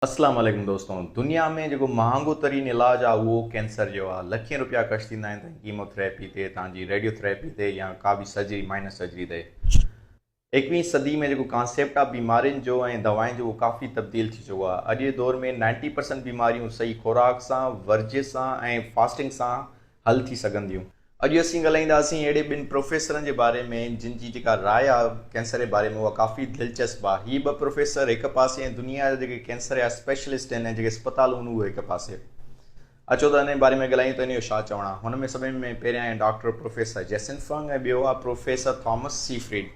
اسلام عليڪم دوستو دنيا ۾ جيڪو مهانگو ترين علاج آ اهو ڪينسر جو آ لکين روپيا خرچ ٿيندا آهن تان ڪيمو ٿراپي تي تان جي ريڊيو ٿراپي تي يا ڪا به سرجري مائنر سرجري تي ايڪويهين صدي ۾ جيڪو ڪانسيپٽ آ بيمارين جو ۽ دوائن جو اهو ڪافي تبديل ٿي چڪو آ اڄ جي دور ۾ نائنٽي پرسنٽ بيماريون صحيح خوراڪ سان ورزش سان ۽ فاسٽنگ سان حل ٿي سگهن ٿيون. اڄ اسين ڳالهائينداسين اهڙي ٻن پروفيسرن جي باري ۾ جن جي جيڪا راء آ ڪينسر جي باري ۾ اها ڪافي دلچسپ آ. هي ٻه پروفيسر هڪ پاسي ۽ دنيا جا جيڪي ڪينسر جا اسپيشلسٽ آهن ۽ جيڪي اسپتالون آهن اهي هڪ پاسي. اچو ته انهي باري ۾ ڳالهايون ته انهي جو ڇا چوڻ آ. هن ۾ سڀني ۾ پهريان آهي ڊاڪٽر پروفيسر جيسن فنگ ۽ ٻيو آ professor Thomas Seyfried.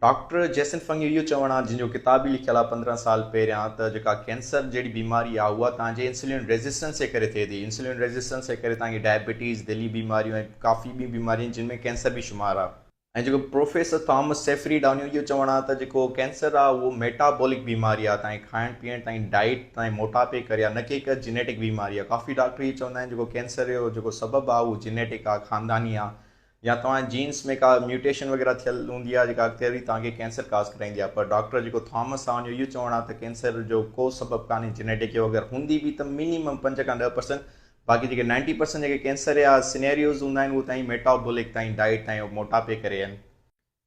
Doctor Jason Fung جو اهو چوڻ آهي جنهن جو ڪتاب به لکيل آهي 15 سال پهريان ته جيڪا ڪينسر جهڙي بيماري آهي اها توهان جي انسولين ريزسٽنس جي ڪري ٿئي ٿي انسولين ريزسٽنس جي ڪري توهان کي ڊائبٽيز دلي بيماريون ۽ ڪافي ٻيون بيماريون جن ۾ ڪينسر به شمار آهي. ۽ جيڪو پروفيسر ٿامس سيفريڊ آهي ان جو اهو چوڻ آهي ته جيڪو ڪينسر آهي اهو ميٽابولڪ بيماري آهي توهان جي کائڻ پيئڻ توهان جي ڊائيٽ توهان جي موٽاپي ڪري آهي نه ڪي هڪ جينيٽڪ بيماري آهي ڪافي ڊاڪٽر اهو چوندا آهن جيڪو ڪينسر جو جيڪو سبب آهي اهو جينيٽڪ آهي خانداني آهي يا توهان جي جينس ۾ ڪا ميوٽيشن وغيره ٿيل هوندي آهي جيڪا اڳتي هلي توهان کي ڪينسر ڪاز ڪرائيندي آهي پر ڊاڪٽر جيڪو ٿامس آهي ان جو اهو چوڻ آهي ته ڪينسر جو ڪو سبب ڪانهي جينيٽڪ جو اگر هوندي به ته منيمم 5 کان 10% باقي جيڪي 90% پرسنٽ جيڪي ڪينسر جا سينيريوز هوندا آهن اهو تائين ميٽابولڪ تائين ڊائيٽ تائين موٽاپي ڪري آهن.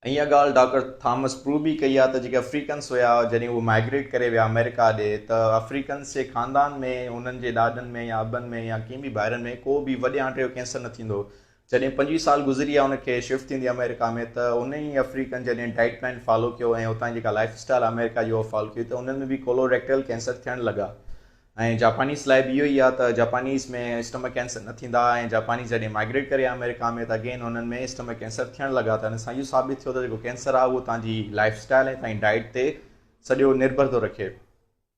۽ اها ڳالهه ڊاڪٽر ٿامس پروو به ڪئي آهي ته جيڪي آفريڪنس هيا جڏهن اهي مائگريٽ ڪري ويا آمريڪا ڏي ته آفريڪنس جي خاندان ۾ انهن جي ڏاڏن ۾ يا ابن ۾ يا ڪنهن به ڀائرن ۾ ڪو به وڏي آنٽي جو ڪينسر نه ٿيندو هو. جڏهن 25 سال گذري ويا ان کي شفٽ ٿيندي آمريڪا ۾ ته انهن ئي آفريڪن جڏهن ڊائيٽ پلان فالو ڪيو ۽ اتان جي جيڪا لائف اسٽائل آمريڪا جي اها فالو ڪئي ته انهن ۾ به ڪولوريڪٽل ڪينسر ٿيڻ لڳا. ۽ جاپانيز لاء به اهو ئي آهي ته جاپانيز ۾ اسٽمڪ ڪينسر نه ٿيندا ۽ جاپانيز جڏهن مائگريٽ ڪري آمريڪا ۾ ته اگين انهن ۾ اسٽمڪ ڪينسر ٿيڻ لڳا ته ان سان اهو ثابت ٿيو ته جيڪو ڪينسر آهي اهو توهان جي لائف اسٽائل ۽ توهان جي ڊائيٽ تي سڄو نرڀر ٿو رکي.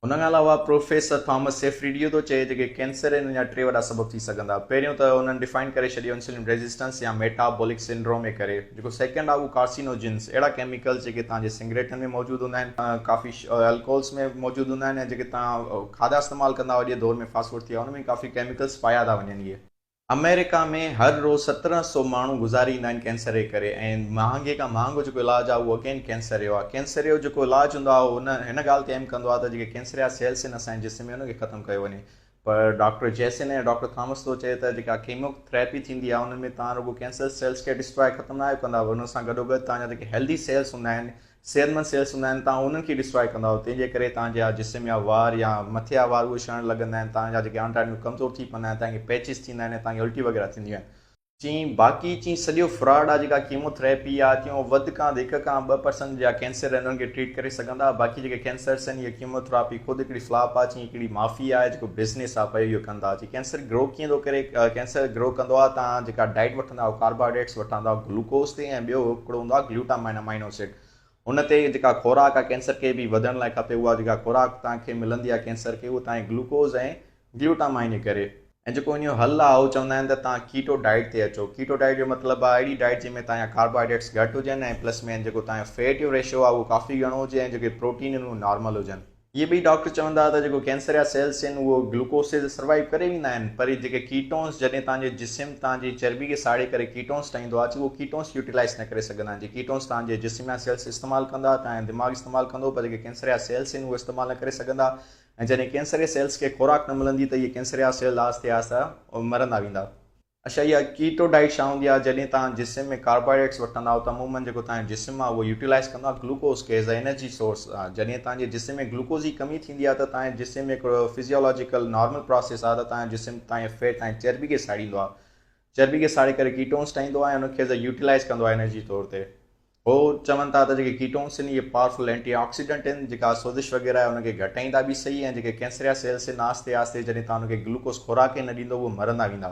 ان کان علاوه پروفيسر ٿامس سيفريڊ اهو ٿو چئي جيڪي ڪينسر آهن ان جا ٽي وڏا سبب ٿي سگهن ٿا پهريون ته انهن ڊفائن ڪري ڇڏيو انسولين ريزسٽنس يا ميٽابولڪ سنڊروم جي ڪري جيڪو سيڪنڊ آهي اهو ڪارسينوجنس اهڙا ڪيميڪلز جيڪي توهان جي سنگريٽن ۾ موجود هوندا آهن ڪافي الڪوهلس ۾ موجود هوندا آهن ۽ جيڪي توهان کاڌا استعمال ڪندا آهيو اڄ جي دور ۾ فاسٽ فوڊ ٿي ويا ان ۾ ڪافي ڪيميڪلز پايا ٿا وڃن اهي. آمريڪا ۾ هر روز 17 سو ماڻهو گذاري ايندا آهن ڪينسر جي ڪري ۽ مهانگي کان مهانگو جيڪو علاج آهي اهو اگين ڪينسر جو آهي ڪينسر جو جيڪو علاج هوندو آهي اهو هن ڳالهه تي ايم ڪندو آهي ته جيڪي ڪينسر جا سيلس آهن اسان جي جسم ۾ ان کي ختم ڪيو وڃي پر ڊاڪٽر جيسن ۽ ڊاڪٽر ٿامس ٿو چئي ته جيڪا ڪيمو ٿراپي ٿيندي آهي ان ۾ توهان رڳو ڪينسر سيلس کي ڊسٽرائي ختم ناهيو ڪندا پر ان سان گڏوگڏ توهان جا جيڪي هيلدي سيلس هوندا آهن صحتمند سيلس هوندا آهن توهان انهن کي ڊسٽرائي ڪندا آهيو تنهن جي ڪري توهان جا جسم جا وار يا مٿي جا وار اهي ڇڻڻ لڳندا آهن توهان جا جيڪي آنٽاڙيون ڪمزور ٿي پوندا آهن توهان کي پيچز ٿيندا آهن ۽ توهان کي الٽي وغيره ٿينديون آهن. چين باقي چين سڄو فراڊ آ جيڪا ڪيمو ٿراپي آ چين اهو وڌ کان وڌ هڪ کان 2% جا ڪينسر آهن انهن کي ٽريٽ ڪري سگهندا باقي جيڪي ڪينسرس آهن اهي ڪيمو ٿراپي خود هڪڙي فلاپ آ چين هڪڙي مافيا آهي جيڪو بزنس آ پيو اهو ڪندا چين ڪينسر گرو ڪيئن ٿو ڪري ڪينسر گرو ڪندو آ تان جيڪا ڊائيٽ وٺندا آهيو ڪاربوهائيڊريٽس وٺندا آهيو گلوڪوز تي ۽ ٻيو هڪڙو هوندو آ گلوٽامائن امائنو ايسڊ ان تي جيڪا خوراڪ آ ڪينسر کي به وڌڻ لاء کپي اها جيڪا خوراڪ توهان کي ملندي آ ڪينسر کي اهو توهان جي گلوڪوز ۽ گلوٽامائن جي ڪري. ۽ جيڪو ان جو حل آهي اهو چوندا آهن ته توهان ڪيٽو ڊائيٽ تي اچو. ڪيٽو ڊائيٽ جو مطلب آهي اهڙي ڊائيٽ جنهن ۾ توهان جا ڪاربوهائيڊريٽس گهٽ هجن ۽ پلس ۾ جيڪو توهان جو فيٽ جو ريشو آهي اهو ڪافي گهڻو هجي ۽ جيڪي پروٽين آهن اهي نارمل هجن. اهي ٻئي ڊاڪٽر چوندا ته جيڪو ڪينسر جا سيلس آهن اهو گلوڪوز تي ته سروائيو ڪري ويندا آهن پر جيڪي ڪيٽونس جڏهن توهان جو جسم توهان جي چرٻي کي ساڙي ڪري ڪيٽونس ٺاهيندو آهي اهو ڪيٽونس يوٽيلائيز نه ڪري سگهندا آهن جي ڪيٽونس توهان جي جسم جا سيلس استعمال ڪندا توهان جو دماغ استعمال ڪندو پر جيڪي ڪينسر جا سيلس آهن اهي استعمال نه ڪري سگهندا ۽ جڏهن ڪينسر جي سيلز کي خوراڪ نه ملندي ته اهي ڪينسر جا سيل آهستي آهستي مرندا ويندا. اڇا اها ڪيٽو ڊائيٽ ڇا هوندي آهي؟ جڏهن توهان جسم ۾ ڪاربوهائيڊريٽس وٺندا آهيو ته عموماً جيڪو توهان جو جسم آهي اهو يوٽيلائيز ڪندو آهي گلوڪوز کي ايز اي انرجي سورس. جڏهن توهان جي جسم ۾ گلوڪوز جي ڪمي ٿيندي آهي ته توهان جي جسم ۾ هڪڙو فزيولاجيڪل نارمل پراسيس آهي ته توهان جو جسم توهان جي فيٽ توهان جي چرٻي کي ساڙيندو آهي. چرٻي کي ساڙي ڪري ڪيٽونس ٺاهيندو آهي ۽ ان کي ايز اي يوٽيلائيز ڪندو آهي انرجي طور تي. هو چون ٿا ته جيڪي ڪيٽونس آهن اهي پاورفل اينٽي آڪسيڊنٽ آهن جيڪا سوزش وغيره آهي ان کي گهٽائيندا به صحيح ۽ جيڪي ڪينسر جا سيلس آهن آهستي آهستي جڏهن توهان ان کي گلوڪوز خوراڪ ئي نه ڏيندو اهي مرندا ويندا.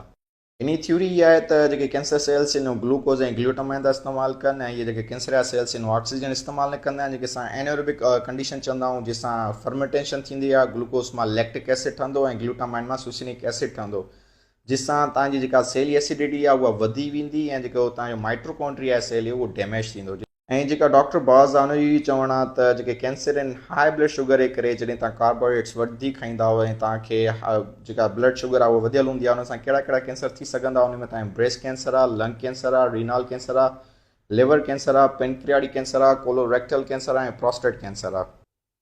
انهي ٿيوري اها آهي ته جيڪي ڪينسر سيلس آهن اهي گلوڪوز ۽ گلوٽامائن ٿا استعمال ڪن ۽ اهي جيڪي ڪينسر جا سيلس آهن اهي آڪسيجن استعمال نه ڪندا آهن جيڪي اسان اينئروبڪ ڪنڊيشن چوندا آهيون جنهن سان فرمينٽيشن ٿيندي آهي گلوڪوز مان ليڪٽڪ ايسڊ ٺهندو ۽ گلوٽامائن مان سوسينڪ ايسڊ ٺهندو جنهن سان توهان جي جيڪا سيل جي ايسڊٽي آهي اها وڌي ويندي ۽ جيڪو توهان جو مائٽوڪونڊريا آهي سيل جو اهو ڊيميج ٿيندو. ۽ جيڪا ڊاڪٽر باز آهي ان جو اهو چوڻ آهي ته جيڪي ڪينسر آهن هاء بلڊ شگر جي ڪري جڏهن توهان ڪاربوهائيڊريٽس وڌيڪ کائيندا آهيو ۽ توهان کي جيڪا بلڊ شگر آهي اها وڌيل هوندي آهي ان سان ڪهڙا ڪهڙا ڪينسر ٿي سگهندا ان ۾ توهان جو بريسٽ ڪينسر آهي لنگ ڪينسر آهي رينال ڪينسر آهي ليور ڪينسر آهي پينڪرياٽڪ ڪينسر آهي ڪولو ريڪٽل ڪينسر آهي ۽ پروسٽيٽ ڪينسر آهي.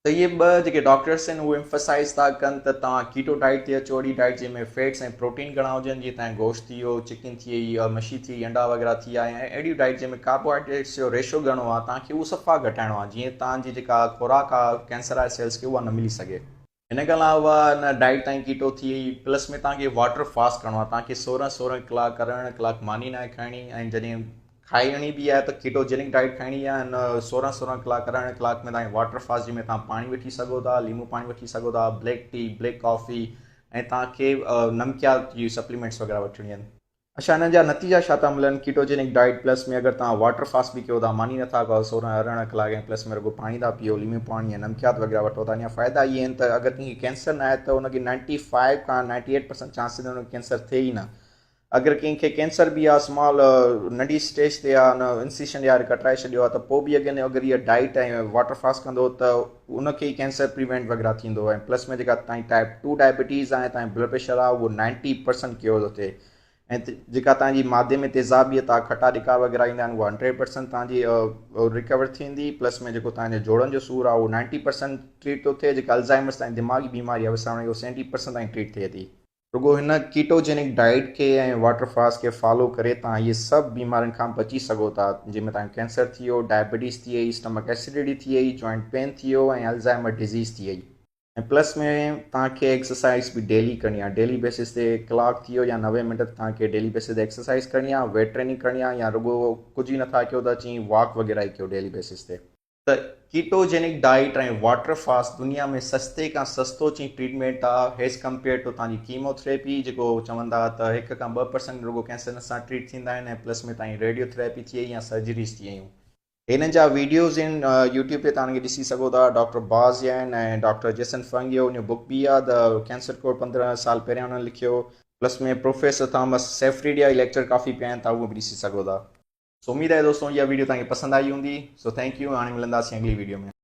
ته اهي ٻه جيڪي ڊاڪٽرس آهن اهي ايمفسائز ٿا ڪن ته توهان ڪيٽو ڊائيٽ تي اچو، اهڙي ڊائيٽ جنهن ۾ فيٽس ۽ پروٽين گهڻا هجن، جيئن توهان گوشت ٿي ويو، چڪن ٿي وئي، مڇي ٿي وئي، انڊا وغيره ٿي ويا ۽ اهڙيون ڊائيٽ جنهن ۾ ڪاربوهائيڊريٽس جو ريشو گهڻو آهي توهان کي اهو صفا گهٽائڻو آهي جيئن توهان جي جيڪا خوراڪ آهي ڪينسر آهي سيلز کي اها نه ملي سگهي. ان کان علاوه ان ڊائيٽ تائين ڪيٽو ٿي وئي پلس ۾ توهان کي واٽر فاسٽ ڪرڻو آهي توهان کي 16 16 ڪلاڪ 18 ڪلاڪ ماني ناهي کائڻي ۽ جڏهن کائڻي به آهي ته ڪيٽوجينڪ ڊائيٽ کائڻي آهي ۽ 16 16 ڪلاڪ 18 ڪلاڪ ۾ توهان واٽر فاسٽ جنهن ۾ توهان پاڻي وٺي سگهو ٿا، ليمو پاڻي وٺي سگهو ٿا، بليڪ ٽي، بليڪ ڪافي ۽ توهان کي نمڪيات جي سپليمينٽس وغيره وٺڻيون آهن. اڇا انهن جا نتيجا ڇا ٿا ملن ڪيٽوجينڪ ڊائيٽ پلس ۾ اگر توهان واٽر فاسٽ به ڪيو ٿا ماني نٿا کائو 16 18 ڪلاڪ ۽ پلس ۾ رڳو پاڻي ٿا پيئو ليمو پاڻي ۽ نمڪيات وغيره وٺو ٿا ان جا فائدا اهي آهن ته اگر ڪنهن کي ڪينسر ناهي ته ان کي 95 کان 98 پرسنٽ چانسز آهن ان کي ڪينسر ٿئي ئي نه. اگر ڪنهن کي ڪينسر به آ سمال ننڍي اسٽيج تي آ ان انسيشن يار ڪٽرائي ڇڏيو آ ته پو به اگين اگر اها ڊائيٽ ۽ واٽر فاسٽ ڪندو ته ان کي ئي ڪينسر پريوينٽ وغيره ٿيندو ۽ پلس ۾ جيڪا تائين ٽائپ 2 ڊائبٽيز آ ۽ تائين بلڊ پريشر آ اهو 90% ڪيور ٿو ٿئي ۽ جيڪا تان جي مادي ۾ تيزابيت آ کٽا ڏڪا وغيره ايندا آهن اها 100% تان جي ريڪور ٿيندي پلس ۾ جيڪو تان جي جوڙن جو سور آ اهو 90% ٽريٽ ٿو ٿئي جيڪا الزائمرس تائين دماغي بيماري آ وسارڻ اهو 70% تائين ٽريٽ ٿئي ٿي. رڳو هن ڪيٽوجينڪ ڊائيٽ کي ۽ واٽر فاسٽ کي فالو ڪري توهان اهي سڀ بيمارين کان بچي سگهو ٿا جنهن ۾ توهان کي ڪينسر ٿي ويو، ڊائبٽيز ٿي وئي، اسٽمڪ ايسڊٽي ٿي وئي، جوائنٽ پين ٿي ويو ۽ الزائمر ڊزيز ٿي وئي. ۽ پلس ۾ توهان کي ايڪسرسائز به ڊيلي ڪرڻي آهي ڊيلي بيسس تي ڪلاڪ ٿي ويو يا 90 منٽ توهان کي ڊيلي بيسس تي ايڪسرسائز ڪرڻي آهي، ويٽ ٽريننگ ڪرڻي آهي يا رڳو ڪجهه ئي نٿا ڪيو ته اچي واڪ وغيره ئي ڪيو ڊيلي بيسس تي. ته ڪيٽوجينڪ ڊائيٽ ۽ واٽر فاسٽ دنيا ۾ سستي کان سستو چين ٽريٽمينٽ آ هيز ڪمپيئر ٽو تان جي ڪيمو ٿريپي جيڪو چون ٿا ته 1 کان 2% رڳو ڪينسر سان ٽريٽ ٿيندا آهن ۽ پلس ۾ تان جي ريڊيو ٿريپي ٿي وئي يا سرجريز ٿي ويون. هنن جا ويڊيوز آهن يوٽيوب تي تان کي ڏسي سگهو ٿا ڊاڪٽر باز جا آهن ۽ ڊاڪٽر جيسن فنگ جو ان جو بڪ به آ the cancer code 15 سال پهريان انهن لکيو پلس ۾ پروفيسر ٿامس سيفريڊ جا ليڪچر ڪافي پيا آهن تان اهو به ڏسي سگهو ٿا. سو اميد آهي دوستو اها ويڊيو توهان کي پسند آئي هوندي. سو thank you هاڻي ملنداسين اڳلي ويڊيو ۾.